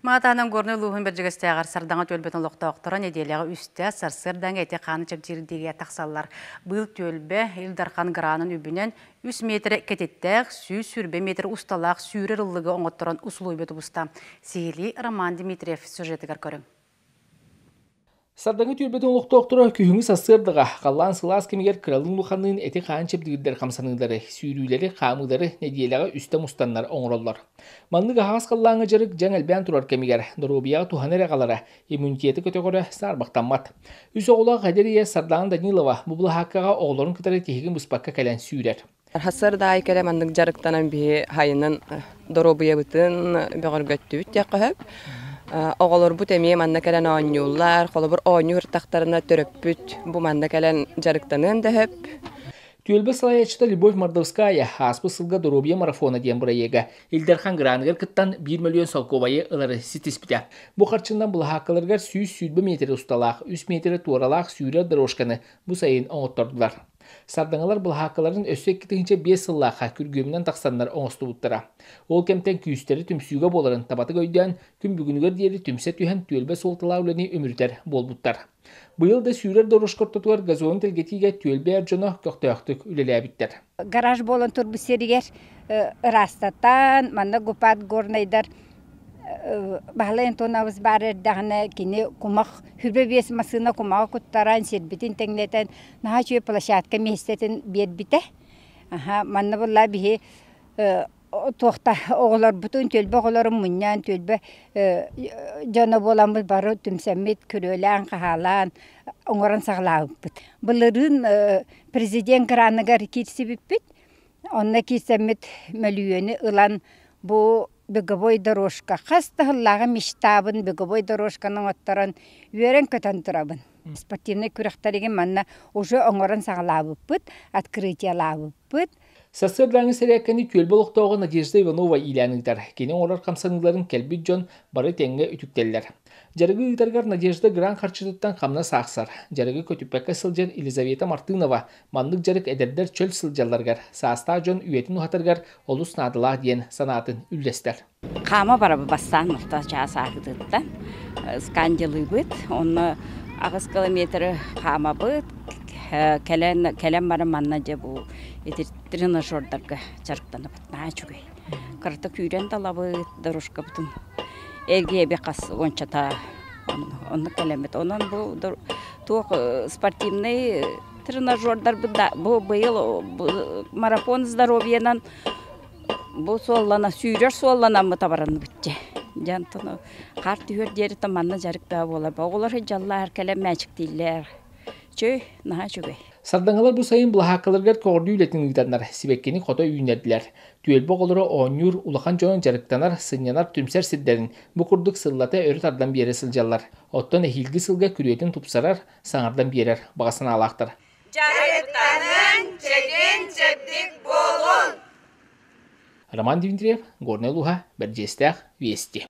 Маатаанан Горнай улууһун Бэрдьигэстээҕэр Сардаҥа түөлбэтин олохтоохторо нэдиэлэҕэ үстэ сарсыардаҥҥа эти-хааны чэпчиирдиигэ тахсаллар. Быыл түөлбэ Ил Дархан гранын үбүнэн 3 миэтэрэ кэтиттээх, 120 метр усталаах сүүрэр ыллыгы оҥотторон усулуобуйа тубуста. Сиһилии Роман Дмитриев сюжетыгар көрүҥ. Сардаҥа түөлбэтин олохтоохторо күһүҥҥү сарсыардаҕа халлаан сылаас кэмигэр кыралыын улаханныын эти-хаан чэбдигирдэр хамсаныылары, сүүрүүлэри, хаамыылары нэдиэлэҕэ үстэ мустаннар оҥороллор. Маннык аһаҕас халлааҥҥа дьарык дьаҥ элбээн турар кэмигэр доруобуйаҕа туһаны эрэ аҕалара, иммунитеты көтөҕөрө саарбахтаммат. Үс оҕолоох эдэр ийэ Сардаана Данилова бу былаһааккаҕа оҕолорун кытары тиһигин быспакка кэлэн сүүрэр. Сарсыарда аайы кэлэ маннык дьарыктанан биһи хайынан доруобуйабытын бөҕөргөттүбүт диэххэ сөп. Оҕолорбут эмиэ манна кэлэн оонньууллар. Холобур, оонньуу сырыттахтарына төрөппүт бу манна кэлэн дьарыктаныан да сөп. Түөлбэ салайааччыта Любовь Мордовская ааспыт сылга Доруобуйа марафона диэн бырайыага Ил Дархан граныгар кыттан 1 мөлүйүөн солкуобайы ылары ситиспитэ. Бу харчынан былаһааккаларыгар 120 миэтэрэ усталаах, 3 миэтэрэ туоралаах сүүрэр дорожканы бу сайын оҥоттордулар. Сардаҥалар былаһааккаларын өссө 2005 сыллаахха күргүөмүнэн тахсаннар оҥостубуттара. Ол кэмтэн күүстэрэ түмсүүгэ буоларын табатык өйдөөн, күн бүгүнүгэр диэри түмсэ түһэн түөлбэ суолталаах үлэни үмүрүтэр буолбуттар. Быйыл да сүүрэр дорожка ортотугар газону тэлгэтиигэ түөлбэ эр дьоно көхтөөхтүк үлэлээбиттэр. Гараж буолан турбут сиригэр ыраастатан, манна Гупат горнайдар Баһылай Антонович баар эрдэҕинэ кини кумах хүрбэ биэс массыына кумаҕы куттаран сирбитин тэҥнэтэн наһаа үчүгэй площадка миэстэтин биэрбитэ. Аха, манна буолла биһи туохта оҕолорбутун түөлбэ оҕолорун мунньан түөлбэ дьоно буоламмыт бары түмсэммит күрүөлээн-хаһаалаан оҥорон саҕалаабыппыт. Былырыын президент граныгар киирсибиппит. Онно киирсэммит мөлүйүөнү ылан бу беговой дорожка хас да сыллааҕы мечтабын беговой дорожканы оҥотторон үөрэн-көтөн турабын. Спортивнай күрэхтэригин манна уже оҥорон саҕалаабыппыт, открытиелаабыппыт. Сарсыардааҥҥы сэрээккэни түөлбэ олохтооҕо Надежда Иванова иилээн ыытар. Кини оҥорор хамсаныыларын кэлбит дьон бары тэҥҥэ үтүктэллэр. Дьарыгы ыытарыгар Надежда грант харчытыттан хамнас аахсар. Дьарыгы көтүппэккэ сылдьар Елизавета Мартынова маннык дьарык эдэрдэр чөл сылдьалларыгар, саастаах дьон үйэтин уһатарыгар олус наадалаах диэн санаатын үллэстэр. Хаама барабы бастаан орто чаас ааһыытыттан скандилыыбыт, онно 8 километры хаамабыт, кэлэн кэлэн баран манна дьэ бу ити тренажердарга дьарыктанабыт наһаа үчүгэй. Кырата күүрэн талабыт дорожкабытын эргиэби хас уончата оннук кэлэммит. Онон бу туох спортивный тренажердарбыт да бу быйыл марафон здоровьенан бу суоллана сүүрэр суолланаммыт абаранныбыт дьэ. Дьэ онтон хаар түһүөр диэри манна дьарыктаах буолар. Оҕолор сылдьаллар, кэлэн мээчиктииллэр. Чөй, наһаа үчүгэй. Сардаҥалар бу сайын былаһааккаларыгар көҕөрдүү үлэтин ыытаннар, сибэккини хото үүннэрдилэр. Түөлбэ оҕолоро оонньуур, улахан дьоно дьарыктанар, сынньанар, түмсэр сирдэрин бу курдук сыллата өрө тардан биэрэ сылдьаллар. Оттон эһиилги сылга күрүөтүн тупсарар, саҥардан биэрэр баҕа санаалаахтар. Дьарыктанын, чэгиэн-чэбдик буолун! Роман Дмитриев, Горнай улууһа, Бэрдьиэстээх, Вести.